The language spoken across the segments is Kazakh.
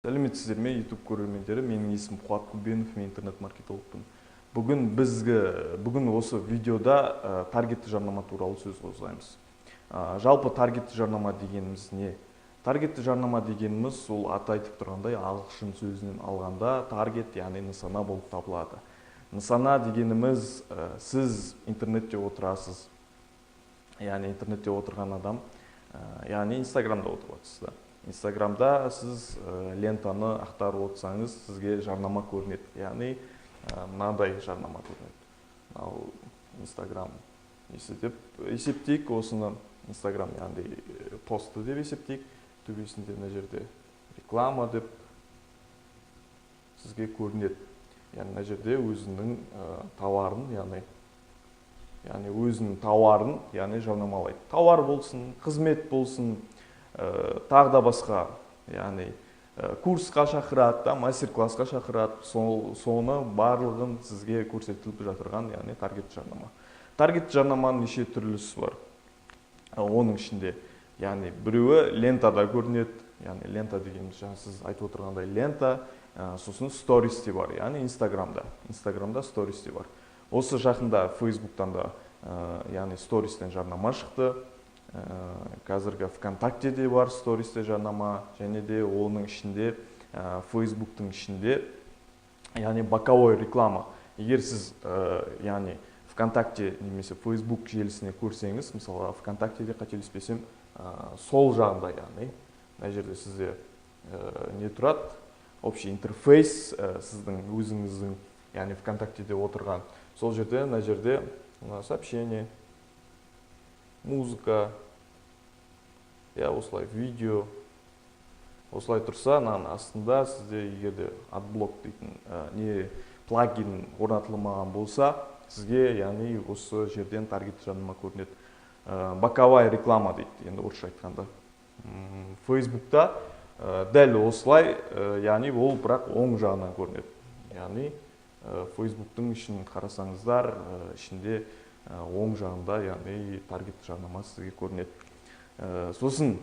Сәлеметсіздер ме, YouTube көрермендері! Менің есімім Қуат Күлбенов, мен интернет-маркетологпын. Бүгін осы видеода таргетті жарнама туралы сөз қозғаймыз. Жалпы таргетті жарнама дегеніміз не? Таргетті жарнама дегеніміз ол аты айтып тұрғандай, ағылшын сөзінен алғанда таргет, яғни нысана болып табылады. Нысана дегеніміз сіз интернетте отырасыз, яғни интернетте отырған адам, яғни Инстаграмда отырып жатырсыз да. Инстаграмда сіз лентаны ақтарып отырсаңыз, сізге жарнама көрінеді, яғни мынандай жарнама көрінеді. Мынау Инстаграм несі деп есептейік осыны, Инстаграм, яғни посты деп есептейік. Төбесінде мына жерде реклама деп сізге көрінеді, яғни мына жерде өзінің тауарын, яғни өзінің тауарын, яғни жарнамалайды. Тауар болсын, қызмет болсын, тағы да басқа, яғни курсқа шақырады да, мастер-классқа шақырады. Соны барлығын сізге көрсетіліп жатырған, яғни таргет жарнама. Таргет жарнаманың неше түрлісі бар. Оның ішінде, яғни біреуі лентада көрінеді, яғни лента дегеніміз жаңа сіз айтып отырғандай лента, сосын сторис те бар, яғни Инстаграмда сторис те бар. Осы жақында Фейсбуктан да, яғни стористен жарнама шықты. Қазіргі ВКонтактеде бар стористе жарнама, және де оның ішінде, Фейсбуктың ішінде, яғни боковой реклама. Егер сіз, яғни ВКонтакте немесе Фейсбук желісіне көрсеңіз, мысалға, ВКонтактеде, қателеспесем, сол жағында, яғни мына жерде сізде не тұрады, общий интерфейс, сіздің өзіңіздің, яғни ВКонтактеде отырған сол жерде, мына жерде мына сообщение, музыка, иә, осылай видео, осылай тұрса, мынаның астында сізде егер де адблок дейтін не плагин орнатылмаған болса, сізге, яғни осы жерден таргет жарнама көрінеді. Боковая реклама дейді енді орысша айтқанда. Фейсбукта дәл осылай, яғни ол бірақ оң жағынан көрінеді. Яғни Фейсбуктың ішін қарасаңыздар, ішінде оң жағында, яғни таргет жарнама сізге көрінеді. Сосын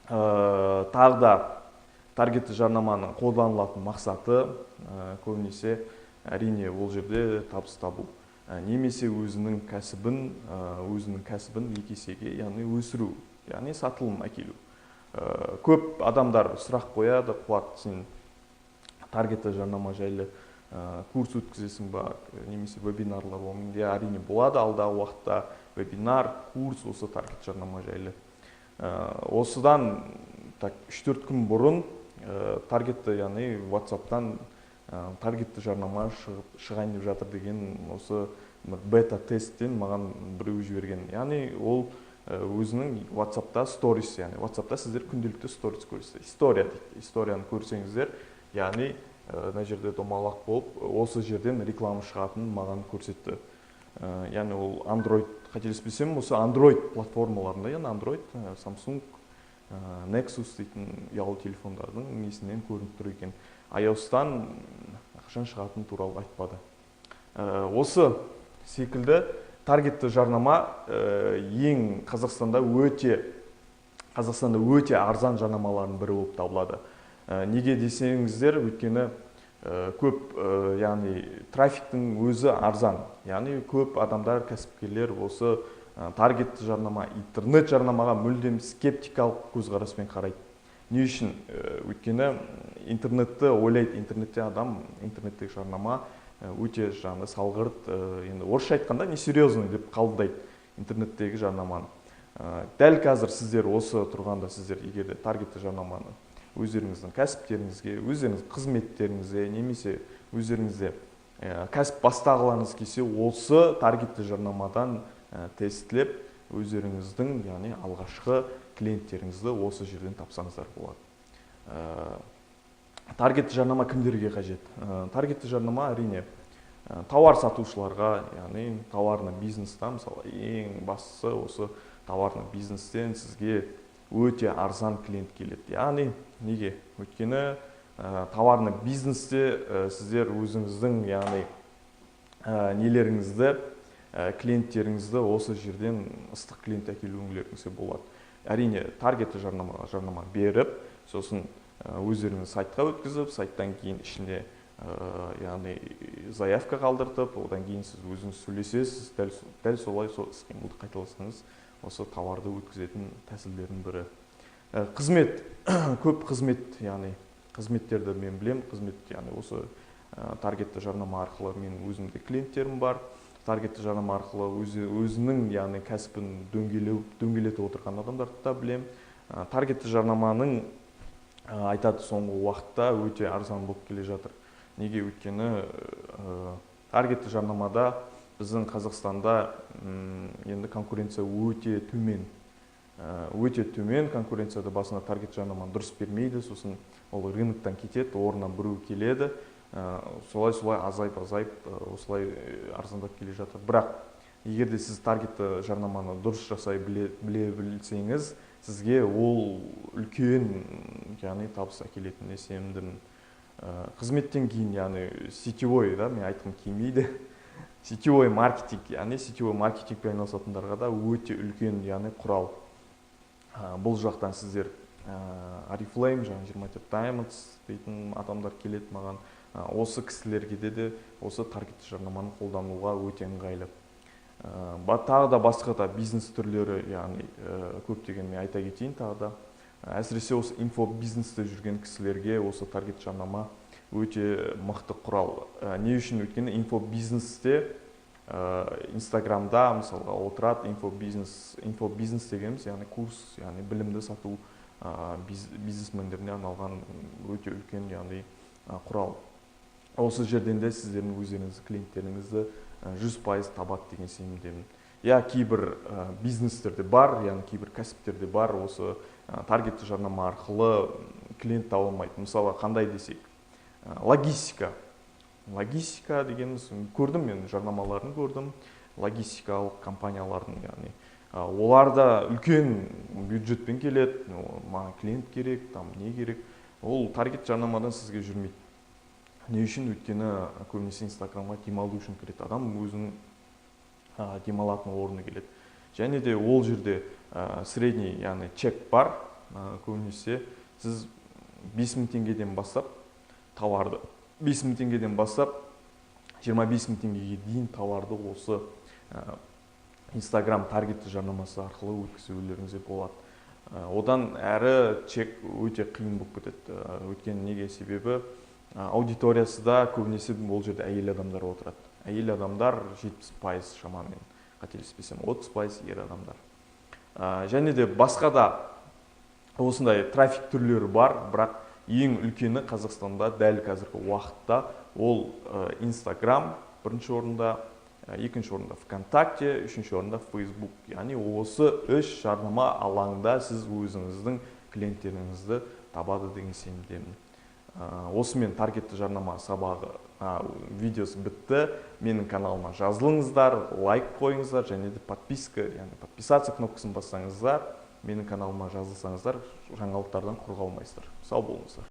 тағы да таргетті жарнаманың қолданылатын мақсаты көбінесе, әрине, ол жерде табыс табу немесе өзінің кәсібін екі есеге, яғни өсіру, яғни сатылым әкелу. Көп адамдар сұрақ қояды: «Қуат, сен таргетті жарнама жайлы курс өткізесің ба немесе вебинарлар?» Оның де, әрине, болады алдағы уақытта вебинар, курс осы таргет жарнама жайлы. Осыдан так 3-4 күн бұрын таргетті, яғни WhatsAppтан таргетті жарнама шығып, шығайын деп жатыр деген осы бета тесттен маған біреу жіберген. Яғни ол өзінің WhatsAppта сторис, яғни WhatsAppта сіздер күнделікті сторис көресіздер, история дейді. Историяны көрсеңіздер, яғни мына жерде домалақ болып, осы жерден реклама шығатынын маған көрсетті. Яғни ол Android, қателеспесем, осы Android платформаларында, яғни Android, Samsung, Nexus дейтін ұялы телефондардың несінен көрініп тұр екен. iOS-тан қашан шығатыны туралы айтпады. Осы секілді таргетті жарнама ең Қазақстанда өте арзан жарнамалардың бірі болып табылады. Неге десеңіздер, өйткені көп, яғни трафиктің өзі арзан, яғни көп адамдар, кәсіпкерлер осы таргетті жарнама, интернет жарнамаға мүлдем скептикалық көзқараспен қарайды. Не үшін? Өйткені интернетті ойлайды, интернетте адам, интернеттегі жарнама өте жаңағы салғырт, енді орысша айтқанда, несерьезный деп қабылдайды интернеттегі жарнаманы. Дәл қазір сіздер осы тұрғанда, сіздер егер де таргетті жарнаманы өздеріңіздің кәсіптеріңізге, өздеріңіздің қызметтеріңізге немесе өздеріңізде кәсіп бастағыларыңыз келсе, осы таргетті жарнамадан тестілеп, өздеріңіздің, яғни алғашқы клиенттеріңізді осы жерден тапсаңыздар болады. Таргетті жарнама кімдерге қажет? Таргетті жарнама, әрине, тауар сатушыларға, яғни товарный бизнеста, мысалы, ең бастысы осы товарный бизнестен сізге өте арзан клиент келеді. Яғни неге? Өйткені товарный бизнесте сіздер өзіңіздің, яғни нелеріңізді, клиенттеріңізді осы жерден ыстық клиент әкелулеріңізге болады. Әрине, таргетті жарнама беріп, сосын Өздеріңіз сайтқа өткізіп, сайттан кейін ішіне яғни заявка қалдыртып, одан кейін сіз өзіңіз сөйлесесіз, дәл солай сол іс-қимылды қайталасаңыз, осы тауарды өткізетін тәсілдердің бірі. Қызмет, көп қызмет, яғни қызметтерді мен білем, қызмет, яғни осы таргетті жарнама арқылы менің өзімде клиенттерім бар. Таргетті жарнама арқылы өзінің, яғни кәсібін дөңгелетіп отырған адамдарды да білем. Таргетті жарнаманың айтады соңғы уақытта өте арзан болып келе жатыр. Неге? Өйткені таргетті жарнамада біздің Қазақстанда енді конкуренция өте төмен. Өте төмен конкуренцияда басында таргет жарнаманы дұрыс бермейді, сосын ол рыноктан кетеді, орнына біреу келеді. Солай-солай азайып-азайып, осылай арзандап келе жатыр. Бірақ егер де сіз таргетті жарнаманы дұрыс жасай біле білсеңіз, сізге ол үлкен, яғни табыс әкелетініне сенімдімін. Қызметтен кейін, яғни сетевой, да, мен айтқым келмейді. Сетевой маркетинг, яғни сетевой маркетингпен айналысатындарға да өте үлкен, яғни құрал. Бұл жақтан сіздер Oriflame, жаңа 24 Diamonds дейтін адамдар келеді маған. Осы кісілерге де осы таргетті жарнаманы қолдануға өте ыңғайлы. Тағы да басқа да бизнес түрлері, яғни көптеген мен айта кетейін тағы да. Әсіресе осы инфобизнесте жүрген кісілерге осы таргет жарнама өте мықты құрал. Не үшін? Өйткені инфобизнесте, Инстаграмда мысалға отырады инфобизнес дегеніміз, яғни курс, яғни білімді сату, бизнесмендеріне арналған өте үлкен, яғни құрал. Осы жерден де сіздердің өздеріңіз клиенттеріңізді 100% табады деген сенімдемін. Я кейбір бизнестерде бар, яғни кейбір кәсіптерде бар, осы таргетті жарнама арқылы клиент таба алмайды. Мысалы, қандай десек, логистика. Логистика дегеніміз, көрдім мен жарнамаларын көрдім, логистикалық компаниялардың, яғни олар да үлкен бюджетпен келеді, маған клиент керек, там не керек, ол таргет жарнамадан сізге жүрмейді. Не үшін? Өйткені көбінесе Инстаграмға демалу үшін кіреді, адам өзінің демалатын орны келеді. Және де ол жерде средний, яғни чек бар, көбінесе сіз 5000 теңгеден бастап тауарды, 5000 теңгеден бастап 25000 теңгеге дейін тауарды осы Инстаграм таргетті жарнамасы арқылы өткізулеріңізге болады. Одан әрі чек өте қиын болып кетеді. Өйткені неге? Себебі аудиториясы да көбінесе ол жерде әйел адамдар отырады. Әйел адамдар 70% шамамен, қателеспесем 30% ер адамдар. Және де басқа да осындай трафик түрлері бар, бірақ ең үлкені Қазақстанда дәл қазіргі уақытта ол Инстаграм бірінші орында, екінші орында ВКонтакте, үшінші орында Facebook. Яғни осы үш жарнама алаңда сіз өзіңіздің клиенттеріңізді табады деген сенімдемін. Осымен таргетті жарнама сабағы видеосы бітті. Менің каналыма жазылыңыздар, лайк қойыңыздар және де подписка, яғни подписаться кнопкасын бассаңыздар, менің каналыма жазылсаңыздар, жаңалықтардан құр қалмайсыздар. Сау болыңыздар.